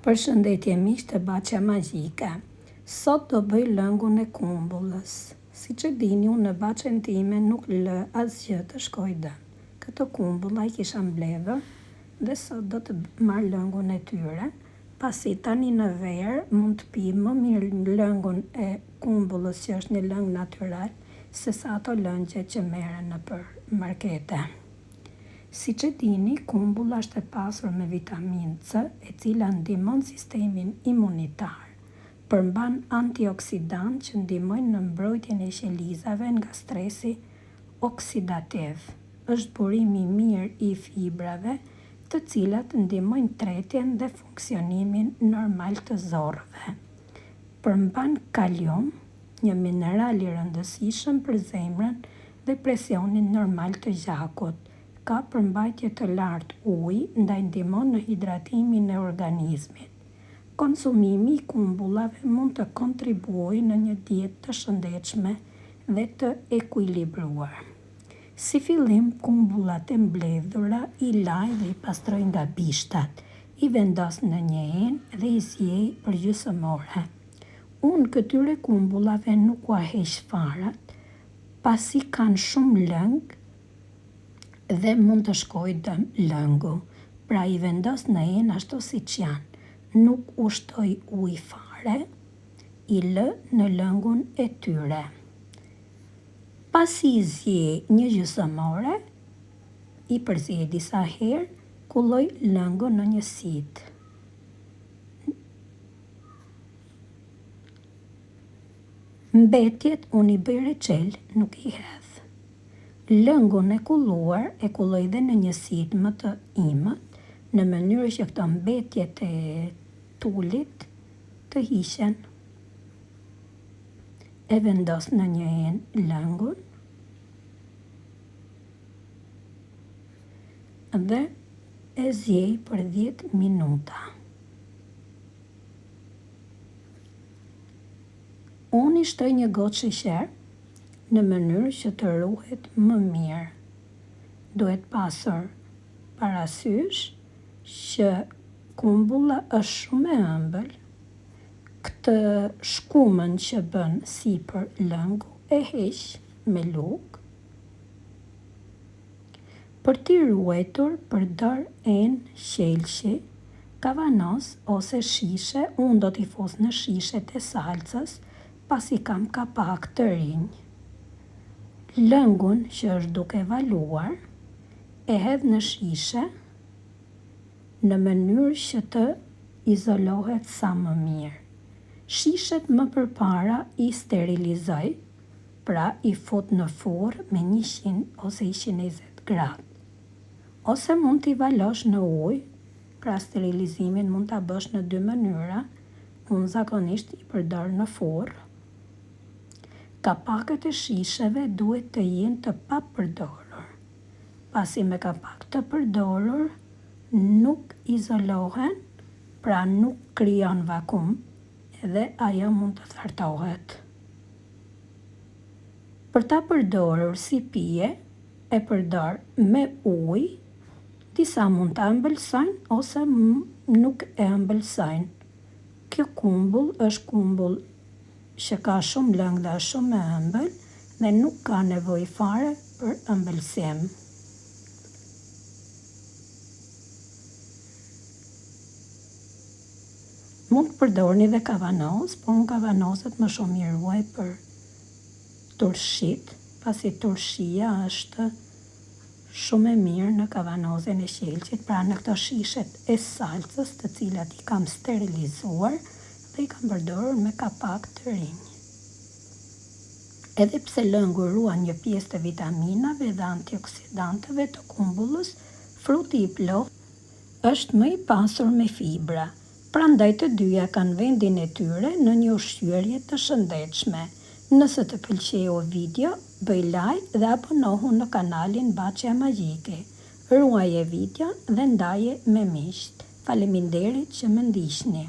Përshëndetje miq të Baçja Magjike. Sot do bëj lëngun e kumbullës. Siç e dini unë në baçen time nuk lë asgjë të shkojë dëm. Këto kumbulla i kisha mbledhur dhe sot do të marr lëngun e tyre, pasi tani në verë mund të pi më mirë lëngun e kumbullës që është një lëng natyral sesa ato lëngje që merren nëpër markete. Siç e dini, kumbulla është e pasur me vitaminë C, e cila ndihmon sistemin imunitar. Përmban antioksidantë që ndihmojnë në mbrojtjen e qelizave nga stresi oksidativ. Është burim i mirë i fibrave, të cilat ndihmojnë tretjen dhe funksionimin normal të zorrëve. Përmban kalium, një mineral i rëndësishëm për zemrën dhe presionin normal të gjakut. Ka përmbajtje të lartë uji, ndaj ndihmon në hidratimin e organizmit. Konsumimi i kumbullave mund të kontribuojë në një dietë të shëndetshme dhe të ekuilibruar. Si fillim, kumbullat e mbledhura i laj dhe i pastroj nga bishtat, i vendos në një enë dhe i ziej për gjysëm ore. Unë këtyre kumbullave nuk ua heq farat, pasi kanë shumë lëng dhe mund të shkojë dëm lëngu. Pra i vendos në enë ashtu siç janë. Nuk u shtoj ujë fare, i lë në lëngun e tyre. Pasi i ziej një gjysëm ore, i përziej disa herë, kulloj lëngun në një sitë. Mbetjet unë i bëj reçel, nuk i hedh. Lëngun e kulluar e kulloj dhe në një sitë më të imët, në mënyrë që këto mbetjet e tulit të hiqen. E vendos në një enë lëngun dhe e ziej për 10 minuta. Unë i shtoj një gotë sheqer në mënyrë që të ruhet më mirë. Duhet pasur parasysh që kumbulla është shumë e ëmbël, këtë shkumën që bën sipër lëngu e heq me lugë. Për t'i ruajtur përdor enë qelqi, kavanoz ose shishe, unë do t'i fus në shishet e salcës pasi kam kapakë të rinj. Lëngun që është duke valuar e hedh në shishe në mënyrë që të izolohet sa më mirë. Shishet më përpara i sterilizoj Pra i fut në furrë me 100 ose 120 gradë. Ose mund t'i valosh në ujë, pra sterilizimin mund ta bësh në dy mënyra, unë zakonisht i përdor në furrë. Kapakët e shisheve duhet të jenë të papërdorur, pasi me kapak të përdorur nuk izolohen, pra nuk krijon vakum dhe ajo mund të thartohet. Për ta përdorur si pije, e përdor me ujë, disa mund ta ëmbëlsojnë ose nuk e ëmbëlsojnë. Kjo kumbull është kumbull që ka shumë lëng dhe është shumë e ëmbël dhe nuk ka nevojë fare për ëmbëlsim. Mund të përdorni dhe kavanoz, por unë kavanozet më shumë i ruaj për turshitë, pasi turshia është shumë e mirë në kavanozin e qelqit, pra në këto shishet e salcës të cilat i kam sterilizuar dhe i kam përdorur me kapak të rinj. Edhe pse lëngu ruan një pjesë të vitaminave dhe antioksidantëve të kumbullës, fruti i plotë Është më i pasur me fibra, prandaj të dyja kanë vendin e tyre në një ushqyerje të shëndetshme. Nëse të pëlqeu video, bëj like dhe abonohu në kanalin Baçja Magjike. Ruaje videon dhe ndaje me miqtë. Faleminderit që më ndiqni.